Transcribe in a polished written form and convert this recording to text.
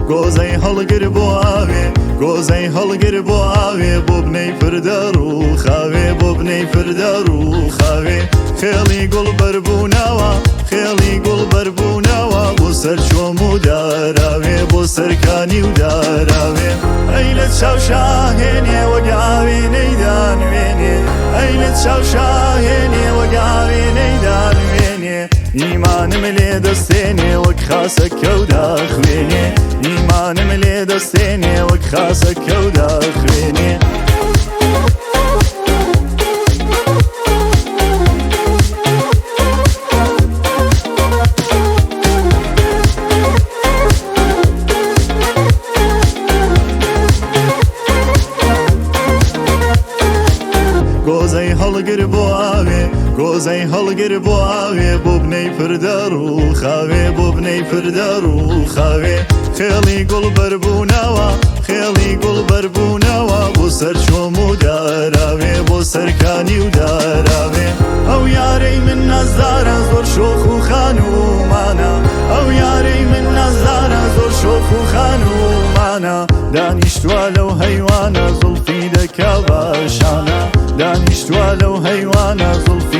گۆزەی هەڵگر بۆ ئاوێ، گۆزەی هەڵگر بۆ ئاوێ، بۆ بنەی پردە ڕووخاوێ، بۆ بنەی پردە ڕووخاوێ. خێڵی گوڵ بەربوونەوە، خێڵی گوڵ بەربوونەوە، بۆ سەر چۆم و داراوێ، بۆ سەرکانی و داراوێ. ئەی لە چاو شاهێنێ وەک ئاوێنەی دانوێنێ، ئەی لە چاو شاهێنێ وەک ئاوێنەی دانوێنێ، ئیمانم لێ دەستێنێ وەک خاسەکە و داخوێنێ، ئیمانم لێ دەستێنێ وەک خاسەکە و داخوێنێ. گۆزەی هەڵگر بۆ ئاوێ، گۆزەی هەڵگر بۆ ئاوێ، بۆ بنەی پردە ڕووخاوێ، بۆ بنەی پردە ڕووخاوێ. خێڵی گوڵ بەربوونەوە، خێڵی گوڵ بەربوونەوە، بۆ سەر چۆم و داراوێ، بۆ سەرکانی و داراوێ. ئەو یارەی من نازدارە زۆر شۆخ و خانومانە، ئەو یارەی من نازدارە زۆر شۆخ و خانومانە، دانیشتووە لەو هەیوانە زوڵفی دەکا بە شانە، دانیشتووە لەو هەیوانە زوڵفی.